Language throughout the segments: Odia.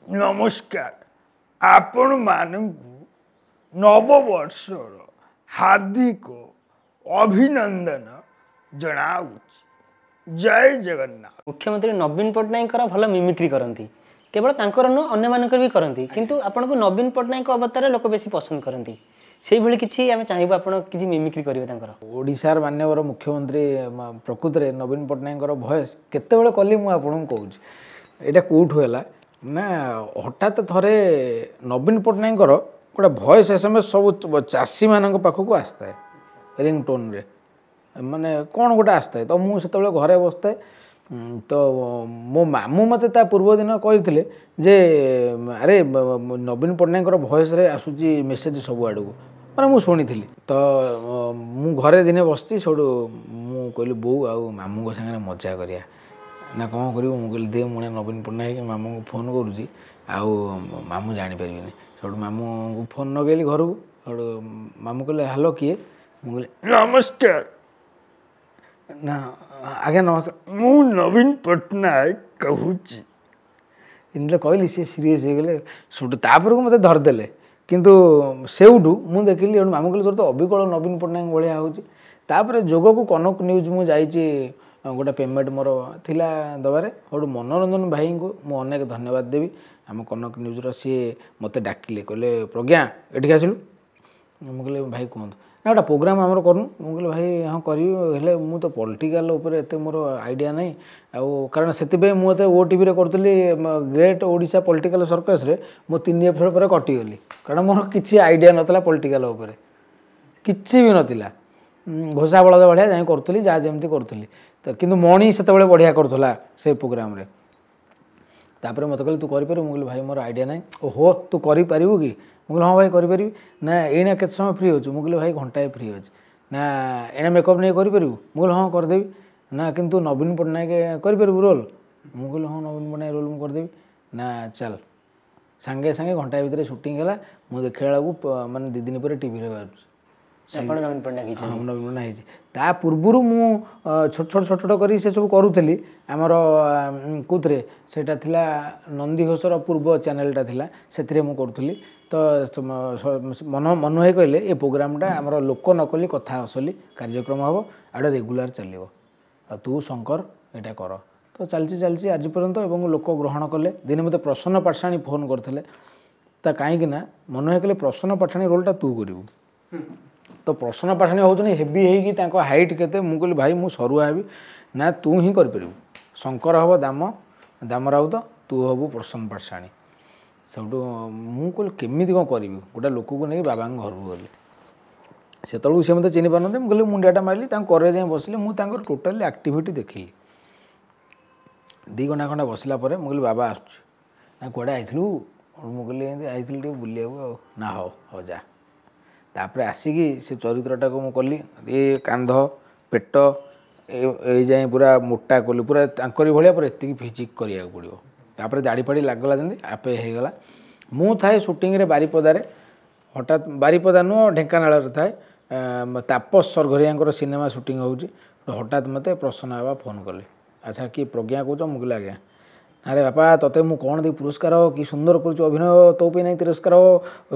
ନମସ୍କାର, ଆପଣମାନଙ୍କୁ ନବବର୍ଷର ହାର୍ଦ୍ଦିକ ଅଭିନନ୍ଦନ ଜଣାଉଛି। ଜୟ ଜଗନ୍ନାଥ। ମୁଖ୍ୟମନ୍ତ୍ରୀ ନବୀନ ପଟ୍ଟନାୟକଙ୍କର ଭଲ ମିମିକ୍ରି କରନ୍ତି, କେବଳ ତାଙ୍କର ନୁହଁ ଅନ୍ୟମାନଙ୍କର ବି କରନ୍ତି, କିନ୍ତୁ ଆପଣଙ୍କୁ ନବୀନ ପଟ୍ଟନାୟକ ଅବତାରରେ ଲୋକ ବେଶୀ ପସନ୍ଦ କରନ୍ତି। ସେଇଭଳି କିଛି ଆମେ ଚାହିଁବୁ ଆପଣ କିଛି ମିମିକ୍ରି କରିବେ ତାଙ୍କର। ଓଡ଼ିଶାର ମାନ୍ୟବର ମୁଖ୍ୟମନ୍ତ୍ରୀ ପ୍ରକୃତରେ ନବୀନ ପଟ୍ଟନାୟକଙ୍କର ଭଏସ୍ କେତେବେଳେ କଲି ମୁଁ ଆପଣଙ୍କୁ କହୁଛି। ଏଇଟା କେଉଁଠୁ ହେଲା ନା, ହଠାତ୍ ଥରେ ନବୀନ ପଟ୍ଟନାୟକଙ୍କର ଗୋଟେ ଭଏସ୍ ଏସ୍ ଏମ୍ ଏସ୍ ସବୁ ଚାଷୀମାନଙ୍କ ପାଖକୁ ଆସିଥାଏ ରିଙ୍ଗଟୋନ୍ରେ, ମାନେ କ'ଣ ଗୋଟେ ଆସିଥାଏ। ତ ମୁଁ ସେତେବେଳେ ଘରେ ବସିଥାଏ, ତ ମୋ ମାମୁଁ ମୋତେ ତା ପୂର୍ବ ଦିନ କହିଥିଲେ ଯେ ଆରେ ନବୀନ ପଟ୍ଟନାୟକଙ୍କର ଭଏସ୍ରେ ଆସୁଛି ମେସେଜ୍ ସବୁ ଆଡ଼କୁ, ମାନେ ମୁଁ ଶୁଣିଥିଲି। ତ ମୁଁ ଘରେ ଦିନେ ବସିଛି, ସେଇଠୁ ମୁଁ କହିଲି ବୋଉ ଆଉ ମାମୁଁଙ୍କ ସାଙ୍ଗରେ ମଜା କରିବା ନା କ'ଣ କରିବୁ? ମୁଁ କହିଲି ଦେ ମୁଁ ନବୀନ ପଟ୍ଟନାୟକ ମାମୁଁଙ୍କୁ ଫୋନ୍ କରୁଛି, ଆଉ ମାମୁଁ ଜାଣିପାରିବେନି। ସେଇଠୁ ମାମୁଁଙ୍କୁ ଫୋନ୍ ଲଗେଇଲି ଘରକୁ। ସେଇଠୁ ମାମୁଁ କହିଲେ ହ୍ୟାଲୋ କିଏ? ମୁଁ କହିଲି ନମସ୍କାର। ନା ଆଜ୍ଞା ନମସ୍କାର, ମୁଁ ନବୀନ ପଟ୍ଟନାୟକ କହୁଛି। ଏମିତି କହିଲି, ସିଏ ସିରିୟସ୍ ହେଇଗଲେ। ସେଇଠୁ ତାପରକୁ ମୋତେ ଧରିଦେଲେ। କିନ୍ତୁ ସେଇଠୁ ମୁଁ ଦେଖିଲି, ଏଣୁ ମାମୁଁ କହିଲେ ତୋର ତ ଅବିକଳ ନବୀନ ପଟ୍ଟନାୟକ ଭଳିଆ ହେଉଛି। ତାପରେ ଯୋଗକୁ କନକ ନ୍ୟୁଜ୍ ମୁଁ ଯାଇଛି, ଗୋଟେ ପେମେଣ୍ଟ ମୋର ଥିଲା ଦେବାରେ। ସେଇଠୁ ମନୋରଞ୍ଜନ ଭାଇଙ୍କୁ ମୁଁ ଅନେକ ଧନ୍ୟବାଦ ଦେବି, ଆମ କନକ ନ୍ୟୁଜ୍ର ସିଏ ମୋତେ ଡାକିଲେ, କହିଲେ ପ୍ରଜ୍ଞା ଏଠିକି ଆସିଲୁ। ମୁଁ କହିଲି ଭାଇ କୁହନ୍ତୁ। ନା ଗୋଟେ ପ୍ରୋଗ୍ରାମ୍ ଆମର କରୁନୁ। ମୁଁ କହିଲି ଭାଇ ହଁ କରିବି, ହେଲେ ମୁଁ ତ ପଲିଟିକାଲ୍ ଉପରେ ଏତେ ମୋର ଆଇଡ଼ିଆ ନାହିଁ, ଆଉ କାରଣ ସେଥିପାଇଁ ମୁଁ ଏତେ ଓ ଟିଭିରେ କରୁଥିଲି ଗ୍ରେଟ୍ ଓଡ଼ିଶା ପଲିଟିକାଲ୍ ସର୍କସ୍ରେ ମୁଁ 3 ଏପିସୋଡ଼ ପରେ କଟିଗଲି, କାରଣ ମୋର କିଛି ଆଇଡ଼ିଆ ନଥିଲା ପଲିଟିକାଲ୍ ଉପରେ, କିଛି ବି ନଥିଲା। ଘୋଷା ବଳଦ ଭଳିଆ ଯାଇ କରୁଥିଲି, ଯାହା ଯେମିତି କରୁଥିଲି। ତ କିନ୍ତୁ ମଣି ସେତେବେଳେ ବଢ଼ିଆ କରୁଥିଲା ସେ ପ୍ରୋଗ୍ରାମ୍ରେ। ତାପରେ ମୋତେ କହିଲେ ତୁ କରିପାରିବୁ? ମୁଁ କହିଲି ଭାଇ ମୋର ଆଇଡ଼ିଆ ନାହିଁ। ଓହୋ ତୁ କରିପାରିବୁ କି? ମୁଁ କହିଲି ହଁ ଭାଇ କରିପାରିବି। ନା ଏଇନା କେତେ ସମୟ ଫ୍ରି ଅଛୁ? ମୁଁ କହିଲି ଭାଇ ଘଣ୍ଟାଏ ଫ୍ରି ଅଛି। ନା ଏଇନା ମେକଅପ୍ ନେଇ କରିପାରିବୁ? ମୁଁ କହିଲି ହଁ କରିଦେବି। ନା କିନ୍ତୁ ନବୀନ ପଟ୍ଟନାୟକ କରିପାରିବୁ ରୋଲ୍? ମୁଁ କହିଲି ହଁ ନବୀନ ପଟ୍ଟନାୟକ ରୋଲ୍ ମୁଁ କରିଦେବି। ନା ଚାଲ। ସାଙ୍ଗେ ସାଙ୍ଗେ ଘଣ୍ଟାଏ ଭିତରେ ସୁଟିଂ ହେଲା। ମୁଁ ଦେଖିଲା ବେଳକୁ ମାନେ 2 ଦିନ ପରେ ଟିଭିରେ ବାହାରୁଛି। ଆପଣ ନବୀନ ପଟ୍ଟନାୟକ ହେଇଛନ୍ତି? ହଁ ନବୀନ ପଟ୍ଟନାୟକ ହେଇଛି। ତା ପୂର୍ବରୁ ମୁଁ ଛୋଟ ଛୋଟ ଛୋଟ ଛୋଟ କରି ସେସବୁ କରୁଥିଲି। ଆମର କେଉଁଥିରେ ସେଇଟା ଥିଲା, ନନ୍ଦିଘୋଷର ପୂର୍ବ ଚ୍ୟାନେଲଟା ଥିଲା, ସେଥିରେ ମୁଁ କରୁଥିଲି। ତ ମନୁ ଭାଇ କହିଲେ ଏ ପ୍ରୋଗ୍ରାମଟା ଆମର ଲୋକ ନକଲି କଥା ଅସଲି କାର୍ଯ୍ୟକ୍ରମ ହେବ, ଆଉ ଏଇଟା ରେଗୁଲାର ଚାଲିବ, ଆଉ ତୁ ଶଙ୍କର ଏଇଟା କର। ତ ଚାଲିଛି ଚାଲିଛି ଆଜି ପର୍ଯ୍ୟନ୍ତ, ଏବଂ ଲୋକ ଗ୍ରହଣ କଲେ। ଦିନେ ମୋତେ ପ୍ରସନ୍ନ ପାଠଶାଣୀ ଫୋନ୍ କରିଥିଲେ, ତା କାହିଁକି ନା ମନୁ ଭାଇ କହିଲେ ପ୍ରସନ୍ନ ପାଠଶାଣୀ ରୋଲଟା ତୁ କରିବୁ। ତ ପ୍ରସନ୍ନ ପାଠଶାଣୀ ହେଉଛନ୍ତି ହେଭି ହେଇକି, ତାଙ୍କ ହାଇଟ୍ କେତେ? ମୁଁ କହିଲି ଭାଇ ମୁଁ ସରୁଆ ହେବି। ନା ତୁ ହିଁ କରିପାରିବୁ, ଶଙ୍କର ହେବ ଦାମ ରାଉତ, ତୁ ହେବୁ ପ୍ରସନ୍ନ ପାଠଶାଣୀ। ସେଇଠୁ ମୁଁ କହିଲି କେମିତି କ'ଣ କରିବି? ଗୋଟେ ଲୋକକୁ ନେଇକି ବାବାଙ୍କ ଘରକୁ ଗଲି। ସେତେବେଳକୁ ସେ ମୋତେ ଚିହ୍ନି ପାରୁନଥିଲେ। ମୁଁ କହିଲି ମୁଣ୍ଡିଆଟା ମାରିଲି, ତାଙ୍କ କରରେ ଯାଇ ବସିଲି। ମୁଁ ତାଙ୍କର ଟୋଟାଲି ଆକ୍ଟିଭିଟି ଦେଖିଲି। 2 ଘଣ୍ଟା ଖଣ୍ଡେ ବସିଲା ପରେ ମୁଁ କହିଲି ବାବା ଆସୁଛି। ନା କୁଆଡ଼େ ଆଇଥିଲୁ? ମୁଁ କହିଲି ଏମିତି ଆଇଥିଲି ଟିକେ ବୁଲିବାକୁ ଆଉ। ନା ହଉ ହଉ ଯା। ତାପରେ ଆସିକି ସେ ଚରିତ୍ରଟାକୁ ମୁଁ କଲି। ଏ କାନ୍ଧ ପେଟ ଏଇ ଯାଏଁ ପୁରା ମୋଟା କଲି, ପୁରା ତାଙ୍କରି ଭଳିଆ, ପୁରା ଏତିକି ଫିଜିକ୍ କରିବାକୁ ପଡ଼ିବ। ତାପରେ ଦାଢ଼ି ଫାଡ଼ି ଲାଗିଗଲା ଯେମିତି ଆପେ ହେଇଗଲା। ମୁଁ ଥାଏ ସୁଟିଂରେ ବାରିପଦାରେ, ହଠାତ୍ ବାରିପଦା ନୁହଁ ଢେଙ୍କାନାଳରେ ଥାଏ, ତାପସ ସରଘରିଆଙ୍କର ସିନେମା ସୁଟିଂ ହେଉଛି। ହଠାତ୍ ମୋତେ ପ୍ରସନ୍ନ ବାବା ଫୋନ୍ କଲେ। ଆଚ୍ଛା କିଏ ପ୍ରଜ୍ଞା କହୁଛ? ମୁଁ କହିଲି ଆଜ୍ଞା। ଆରେ ବାପା ତୋତେ ମୁଁ କ'ଣ ଦେବି ପୁରସ୍କାର, କି ସୁନ୍ଦର କରୁଛୁ ଅଭିନୟ, ତୋ ପାଇଁ ନାଇଁ ତିରସ୍କାର।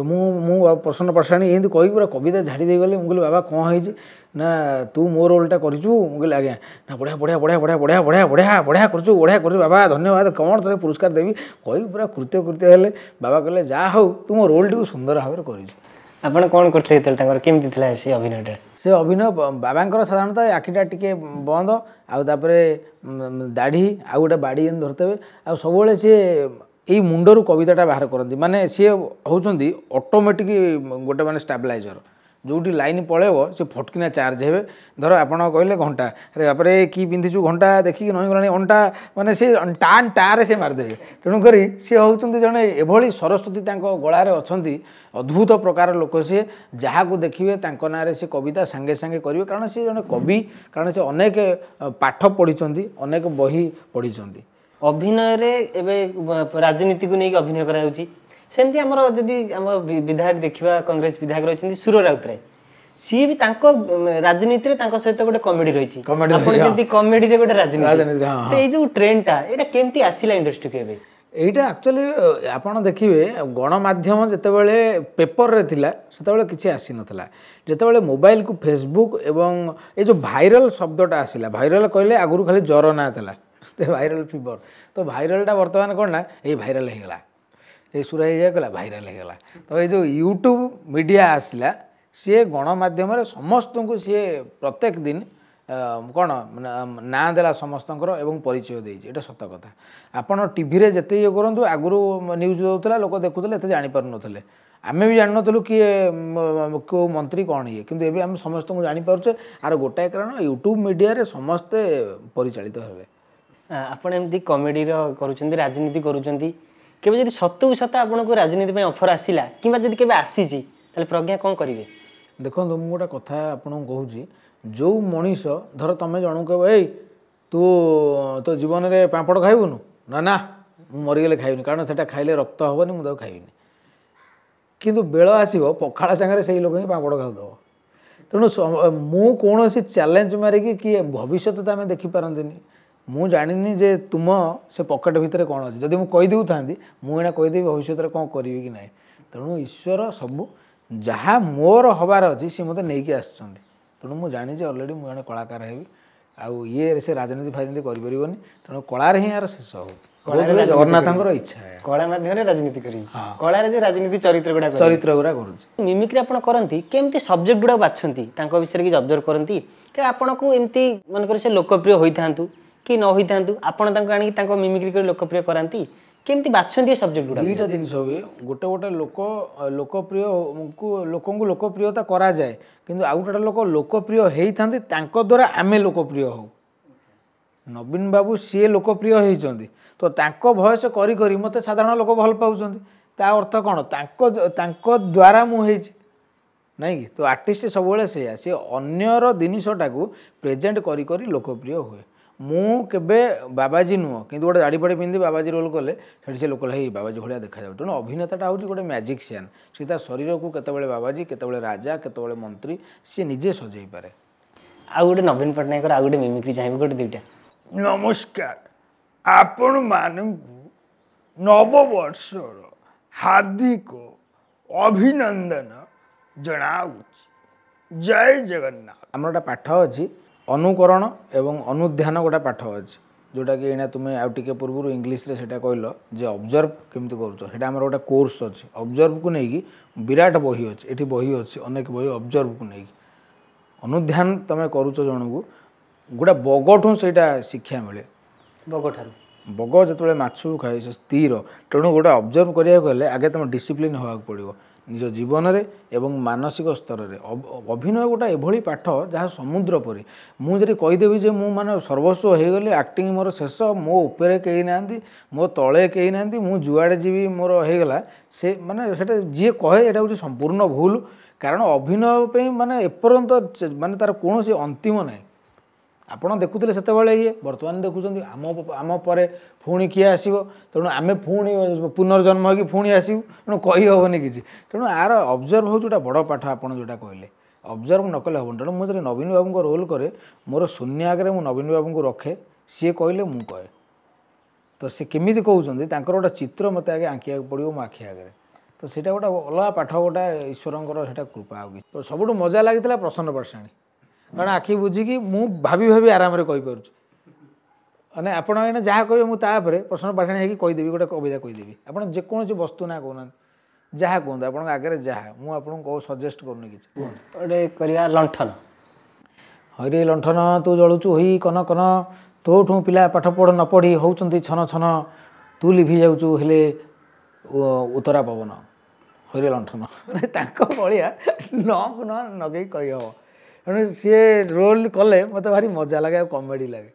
ମୁଁ ପ୍ରସନ୍ନ ପାଠଶାଣୀ ଏମିତି କହିକି ପୁରା କବିତା ଝାଡ଼ି ଦେଇଗଲେ। ମୁଁ କହିଲି ବାବା କ'ଣ ହେଇଛି? ନା ତୁ ମୋ ରୋଲ୍ଟା କରିଛୁ। ମୁଁ କହିଲି ଆଜ୍ଞା। ନା ବଢ଼ିଆ ବଢ଼ିଆ ବଢ଼ିଆ ବଢ଼ିଆ ବଢ଼ିଆ ବଢ଼ିଆ ବଢ଼ିଆ ବଢ଼ିଆ କରୁଛୁ, ବଢ଼ିଆ କରୁଛୁ ବାବା, ଧନ୍ୟବାଦ, କ'ଣ ତୋତେ ପୁରସ୍କାର ଦେବି କହିକି ପୁରା କୃତ୍ୟ କୃତ୍ୟ ହେଲେ। ବାବା କହିଲେ ଯାହା ହଉ ତୁ ମୋ ରୋଲ୍ଟିକୁ ସୁନ୍ଦର ଭାବରେ କରିଛୁ। ଆପଣ କ'ଣ କରୁଥିଲେ ଯେତେବେଳେ, ତାଙ୍କର କେମିତି ଥିଲା ସେ ଅଭିନୟଟା? ସେ ଅଭିନୟ ବାବାଙ୍କର ସାଧାରଣତଃ ଆଖିଟା ଟିକେ ବନ୍ଦ, ଆଉ ତାପରେ ଦାଢ଼ି ଆଉ ଗୋଟେ ବାଡ଼ି ଏମିତି ଧରିଥିବେ, ଆଉ ସବୁବେଳେ ସିଏ ଏଇ ମୁଣ୍ଡରୁ କବିତାଟା ବାହାର କରନ୍ତି। ମାନେ ସିଏ ହେଉଛନ୍ତି ଅଟୋମେଟିକ୍ ଗୋଟେ ମାନେ ଷ୍ଟାବିଲାଇଜର, ଯେଉଁଠି ଲାଇନ୍ ପଳେଇବ ସେ ଫଟକିନା ଚାର୍ଜ ହେବେ। ଧର ଆପଣ କହିଲେ ଘଣ୍ଟା, ଆରେ ବାପରେ କି ପିନ୍ଧିଛୁ ଘଣ୍ଟା, ଦେଖିକି ନଇଁଗଲାଣି ଅଣ୍ଟା, ମାନେ ସେ ଟାନ୍ ଟାରେ ସେ ମାରିଦେବେ। ତେଣୁକରି ସିଏ ହେଉଛନ୍ତି ଜଣେ ଏଭଳି ସରସ୍ୱତୀ ତାଙ୍କ ଗଳାରେ ଅଛନ୍ତି, ଅଦ୍ଭୁତ ପ୍ରକାର ଲୋକ ସିଏ। ଯାହାକୁ ଦେଖିବେ ତାଙ୍କ ନାଁରେ ସେ କବିତା ସାଙ୍ଗେ ସାଙ୍ଗେ କରିବେ, କାରଣ ସିଏ ଜଣେ କବି, କାରଣ ସେ ଅନେକ ପାଠ ପଢ଼ିଛନ୍ତି, ଅନେକ ବହି ପଢ଼ିଛନ୍ତି। ଅଭିନୟରେ ଏବେ ରାଜନୀତିକୁ ନେଇକି ଅଭିନୟ କରାଯାଉଛି। ସେମିତି ଆମର ଯଦି ଆମ ବିଧାୟକ ଦେଖିବା, କଂଗ୍ରେସ ବିଧାୟକ ରହିଛନ୍ତି ସୁର ରାଉତରାୟ, ସିଏ ବି ତାଙ୍କ ରାଜନୀତିରେ ତାଙ୍କ ସହିତ ଗୋଟେ କମେଡି ରହିଛି। ଆପଣ ଯେମିତି କମେଡିରେ ଗୋଟେ ରାଜନୀତି, ତ ଏଇ ଯୋଉ ଟ୍ରେଣ୍ଡଟା ଏଇଟା କେମିତି ଆସିଲା ଇଣ୍ଡଷ୍ଟ୍ରିକୁ ଏବେ? ଏଇଟା ଆକ୍ଚୁଆଲି ଆପଣ ଦେଖିବେ, ଗଣମାଧ୍ୟମ ଯେତେବେଳେ ପେପରରେ ଥିଲା ସେତେବେଳେ କିଛି ଆସିନଥିଲା। ଯେତେବେଳେ ମୋବାଇଲକୁ ଫେସବୁକ୍ ଏବଂ ଏ ଯେଉଁ ଭାଇରାଲ ଶବ୍ଦଟା ଆସିଲା, ଭାଇରାଲ କହିଲେ ଆଗରୁ ଖାଲି ଜ୍ୱର ନାଁ ଥିଲା, ଭାଇରାଲ ଫିଭର। ତ ଭାଇରାଲଟା ବର୍ତ୍ତମାନ କ'ଣ ନା ଏଇ ଭାଇରାଲ ହେଇଗଲା, ଏଇ ସୁରା ହେଇଗଲା, ଭାଇରାଲ ହେଇଗଲା। ତ ଏଇ ଯେଉଁ ୟୁଟ୍ୟୁବ୍ ମିଡ଼ିଆ ଆସିଲା, ସିଏ ଗଣମାଧ୍ୟମରେ ସମସ୍ତଙ୍କୁ ସିଏ ପ୍ରତ୍ୟେକ ଦିନ କ'ଣ ନାଁ ଦେଲା ସମସ୍ତଙ୍କର ଏବଂ ପରିଚୟ ଦେଇଛି। ଏଇଟା ସତ କଥା। ଆପଣ ଟିଭିରେ ଯେତେ ଇଏ କରନ୍ତୁ, ଆଗରୁ ନ୍ୟୁଜ୍ ଦେଉଥିଲା, ଲୋକ ଦେଖୁଥିଲେ, ଏତେ ଜାଣିପାରୁନଥିଲେ। ଆମେ ବି ଜାଣିନଥିଲୁ କିଏ କେଉଁ ମନ୍ତ୍ରୀ କ'ଣ ଇଏ, କିନ୍ତୁ ଏବେ ଆମେ ସମସ୍ତଙ୍କୁ ଜାଣିପାରୁଛେ। ଆର ଗୋଟାଏ କାରଣ ୟୁଟ୍ୟୁବ୍ ମିଡ଼ିଆରେ ସମସ୍ତେ ପରିଚାଳିତ ହେବେ। ଆପଣ ଏମିତି କମେଡ଼ିର କରୁଛନ୍ତି, ରାଜନୀତି କରୁଛନ୍ତି, କେବେ ଯଦି ସତକୁ ସତ ଆପଣଙ୍କୁ ରାଜନୀତି ପାଇଁ ଅଫର୍ ଆସିଲା କିମ୍ବା ଯଦି କେବେ ଆସିଛି, ତାହେଲେ ପ୍ରଜ୍ଞା କ'ଣ କରିବେ? ଦେଖନ୍ତୁ, ମୁଁ ଗୋଟେ କଥା ଆପଣଙ୍କୁ କହୁଛି, ଯେଉଁ ମଣିଷ ଧର ତୁମେ ଜଣକୁ କହିବ, ଏଇ ତୁ ତୋ ଜୀବନରେ ପାମ୍ପଡ଼ ଖାଇବୁନୁ? ନା ନା, ମୁଁ ମରିଗଲେ ଖାଇବିନି, କାରଣ ସେଇଟା ଖାଇଲେ ରକ୍ତ ହେବନି, ମୁଁ ତାକୁ ଖାଇବିନି। କିନ୍ତୁ ବେଳ ଆସିବ ପଖାଳ ସାଙ୍ଗରେ ସେଇ ଲୋକ ହିଁ ପାମ୍ପଡ଼ ଖାଉଥିବ। ତେଣୁ ମୁଁ କୌଣସି ଚ୍ୟାଲେଞ୍ଜ ମାରିକି କି ଭବିଷ୍ୟତ ତ ଆମେ ଦେଖିପାରନ୍ତିନି। ମୁଁ ଜାଣିନି ଯେ ତୁମ ସେ ପକେଟ୍ ଭିତରେ କ'ଣ ଅଛି। ଯଦି ମୁଁ କହିଦେଉଥାନ୍ତି, ମୁଁ ଏଇନା କହିଦେବି ଭବିଷ୍ୟତରେ କ'ଣ କରିବି କି ନାହିଁ। ତେଣୁ ଈଶ୍ୱର ସବୁ ଯାହା ମୋର ହେବାର ଅଛି ସିଏ ମୋତେ ନେଇକି ଆସିଛନ୍ତି। ତେଣୁ ମୁଁ ଜାଣିଛି ଅଲରେଡ଼ି ମୁଁ ଜଣେ କଳାକାର ହେବି, ଆଉ ଇଏ ସେ ରାଜନୀତି ଫାଜନୀତି କରିପାରିବନି। ତେଣୁ କଳାରେ ହିଁ ଏହାର ଶେଷ ହେବ, ଜଗନ୍ନାଥଙ୍କର ଇଚ୍ଛା। କଳା ମାଧ୍ୟମରେ ରାଜନୀତି କରିବି, କଳାରେ ଯେଉଁ ରାଜନୀତି ଚରିତ୍ର ଗୁଡ଼ା ଚରିତ୍ର ଗୁଡ଼ା କରୁଛି। ମିମିକ୍ରି ଆପଣ କରନ୍ତି, କେମିତି ସବଜେକ୍ଟ ଗୁଡ଼ା ବାଛନ୍ତି, ତାଙ୍କ ବିଷୟରେ କିଛି ଅବଜର୍ଭ କରନ୍ତି କି ଆପଣଙ୍କୁ ଏମିତି ମନେକର ସେ ଲୋକପ୍ରିୟ ହୋଇଥାନ୍ତୁ କି ନ ହୋଇଥାନ୍ତୁ, ଆପଣ ତାଙ୍କୁ ଆଣିକି ତାଙ୍କ ମିମିକ୍ରି କରି ଲୋକପ୍ରିୟ କରାନ୍ତି? କେମିତି ବାଛନ୍ତି ଏ ସବଜେକ୍ଟ ଗୁଡ଼ା? ଦୁଇଟା ଜିନିଷ ହୁଏ। ଗୋଟେ ଗୋଟେ ଲୋକ ଲୋକପ୍ରିୟଙ୍କୁ ଲୋକଙ୍କୁ ଲୋକପ୍ରିୟତା କରାଯାଏ, କିନ୍ତୁ ଆଉ ଗୋଟେ ଲୋକ ଲୋକପ୍ରିୟ ହେଇଥାନ୍ତି, ତାଙ୍କ ଦ୍ୱାରା ଆମେ ଲୋକପ୍ରିୟ ହଉ। ନବୀନ ବାବୁ ସିଏ ଲୋକପ୍ରିୟ ହେଇଛନ୍ତି, ତ ତାଙ୍କ ଭଏସ କରି କରି ମୋତେ ସାଧାରଣ ଲୋକ ଭଲ ପାଉଛନ୍ତି। ତା ଅର୍ଥ କ'ଣ? ତାଙ୍କ ଦ୍ୱାରା ମୁଁ ହେଇଛି, ନାଇଁ କି? ତ ଆର୍ଟିଷ୍ଟ ସବୁବେଳେ ସେଇଆ, ସିଏ ଅନ୍ୟର ଜିନିଷଟାକୁ ପ୍ରେଜେଣ୍ଟ କରି କରି ଲୋକପ୍ରିୟ ହୁଏ। ମୁଁ କେବେ ବାବାଜୀ ନୁହଁ, କିନ୍ତୁ ଗୋଟେ ଦାଢ଼ି ଫାଡ଼ି ପିନ୍ଧି ବାବାଜୀ ରୋଲ୍ କଲେ ସେଠି ସେ ଲୋକ ହେଇ ବାବାଜୀ ଭଳିଆ ଦେଖାଯାଉ। ତେଣୁ ଅଭିନେତାଟା ହେଉଛି ଗୋଟେ ମ୍ୟାଜିକ୍ସିଆନ୍। ସେ ତା ଶରୀରକୁ କେତେବେଳେ ବାବାଜୀ, କେତେବେଳେ ରାଜା, କେତେବେଳେ ମନ୍ତ୍ରୀ, ସିଏ ନିଜେ ସଜେଇ ପାରେ। ଆଉ ଗୋଟେ ନବୀନ ପଟ୍ଟନାୟକର ଆଉ ଗୋଟେ ମିମିକ୍ରି ଚାହିଁବି, ଗୋଟେ ଦୁଇଟା। ନମସ୍କାର, ଆପଣମାନଙ୍କୁ ନବବର୍ଷର ହାର୍ଦ୍ଦିକ ଅଭିନନ୍ଦନ ଜଣାଉଛି। ଜୟ ଜଗନ୍ନାଥ। ଆମର ଗୋଟେ ପାଠ ଅଛି ଅନୁକରଣ ଏବଂ ଅନୁଧ୍ୟାନ, ଗୋଟେ ପାଠ ଅଛି ଯେଉଁଟାକି ଏଇନା ତୁମେ ଆଉ ଟିକେ ପୂର୍ବରୁ ଇଂଲିଶରେ ସେଇଟା କହିଲ ଯେ ଅବଜର୍ଭ କେମିତି କରୁଛ, ସେଇଟା ଆମର ଗୋଟେ କୋର୍ସ ଅଛି ଅବଜର୍ଭକୁ ନେଇକି। ବିରାଟ ବହି ଅଛି, ଏଠି ବହି ଅଛି, ଅନେକ ବହି ଅବଜର୍ଭକୁ ନେଇକି। ଅନୁଧ୍ୟାନ ତୁମେ କରୁଛ ଜଣକୁ, ଗୋଟେ ବଗଠୁ ସେଇଟା ଶିକ୍ଷା ମିଳେ। ବଗଠାରୁ? ବଗ ଯେତେବେଳେ ମାଛକୁ ଖାଏ ସେ ସ୍ଥିର। ତେଣୁ ଗୋଟେ ଅବଜର୍ଭ କରିବାକୁ ହେଲେ ଆଗେ ତୁମେ ଡିସିପ୍ଲିନ୍ ହେବାକୁ ପଡ଼ିବ ନିଜ ଜୀବନରେ ଏବଂ ମାନସିକ ସ୍ତରରେ। ଅଭିନୟ ଗୋଟେ ଏଭଳି ପାଠ ଯାହା ସମୁଦ୍ର ପରି। ମୁଁ ଯଦି କହିଦେବି ଯେ ମୁଁ ମାନେ ସର୍ବସ୍ୱ ହେଇଗଲି, ଆକ୍ଟିଂ ମୋର ଶେଷ, ମୋ ଉପରେ କେହି ନାହାନ୍ତି, ମୋ ତଳେ କେହି ନାହାନ୍ତି, ମୁଁ ଯୁଆଡ଼େ ଯିବି ମୋର ହେଇଗଲା, ସେ ମାନେ ସେଇଟା ଯିଏ କହେ ଏଇଟା ହେଉଛି ସମ୍ପୂର୍ଣ୍ଣ ଭୁଲ। କାରଣ ଅଭିନୟ ପାଇଁ ମାନେ ଏପର୍ଯ୍ୟନ୍ତ ମାନେ ତାର କୌଣସି ଅନ୍ତିମ ନାହିଁ। ଆପଣ ଦେଖୁଥିଲେ ସେତେବେଳେ ଇଏ, ବର୍ତ୍ତମାନ ଦେଖୁଛନ୍ତି ଆମ ପରେ ପୁଣି କିଏ ଆସିବ, ତେଣୁ ଆମେ ପୁଣି ପୁନର୍ଜନ୍ମ ହେଇକି ପୁଣି ଆସିବୁ, ତେଣୁ କହିହେବନି କିଛି। ତେଣୁ ଆର ଅବଜର୍ଭ ହେଉଛି ଗୋଟେ ବଡ଼ ପାଠ। ଆପଣ ଯେଉଁଟା କହିଲେ ଅବଜର୍ଭ ନ କଲେ ହେବନି। ତେଣୁ ମୁଁ ଯେତେବେଳେ ନବୀନ ବାବୁଙ୍କ ରୋଲ୍ କରେ, ମୋର ଶୂନ୍ୟ ଆଗରେ ମୁଁ ନବୀନ ବାବୁଙ୍କୁ ରଖେ, ସିଏ କହିଲେ ମୁଁ କହେ। ତ ସେ କେମିତି କହୁଛନ୍ତି ତାଙ୍କର ଗୋଟେ ଚିତ୍ର ମୋତେ ଆଗେ ଆଙ୍କିବାକୁ ପଡ଼ିବ ମୋ ଆଖି ଆଗରେ। ତ ସେଇଟା ଗୋଟେ ଅଲଗା ପାଠ, ଗୋଟେ ଈଶ୍ୱରଙ୍କର ସେଇଟା କୃପା। ଆଉ କିଛି ତ ସବୁଠୁ ମଜା ଲାଗିଥିଲା ପ୍ରସନ୍ନ ପାଟଶାଣୀ, କାରଣ ଆଖି ବୁଝିକି ମୁଁ ଭାବି ଭାବି ଆରାମରେ କହିପାରୁଛି। ମାନେ ଆପଣ ଏଇନା ଯାହା କହିବେ ମୁଁ ତାପରେ ପ୍ରସନ୍ନ ପାଟଶାଣୀ ହେଇକି କହିଦେବି, ଗୋଟେ କବିତା କହିଦେବି। ଆପଣ ଯେକୌଣସି ବସ୍ତୁ ନା କହୁନାହାନ୍ତି, ଯାହା କୁହନ୍ତୁ ଆପଣଙ୍କ ଆଗରେ ଯାହା, ମୁଁ ଆପଣଙ୍କୁ କହୁ ସଜେଷ୍ଟ କରୁନି କିଛି, କୁହନ୍ତୁ। ଗୋଟେ କରିବା ଲଣ୍ଠନ। ହଇରେ ଲଣ୍ଠନ ତୁ ଜଳୁଛୁ ହୋଇ କନ କନ, ତୋଠୁ ପିଲା ପାଠ ପଢ଼ ନ ପଢ଼ି ହେଉଛନ୍ତି ଛନ ଛନ, ତୁ ଲିଭି ଯାଉଛୁ ହେଲେ ଉତ୍ତରା ପବନ, ହଇରେ ଲଣ୍ଠନ। ମାନେ ତାଙ୍କ ଭଳିଆ ନକୁ ନ ଲଗେଇ କହିହେବ। ତେଣୁ ସିଏ ରୋଲ୍ କଲେ ମୋତେ ଭାରି ମଜା ଲାଗେ ଆଉ କମେଡ଼ି ଲାଗେ।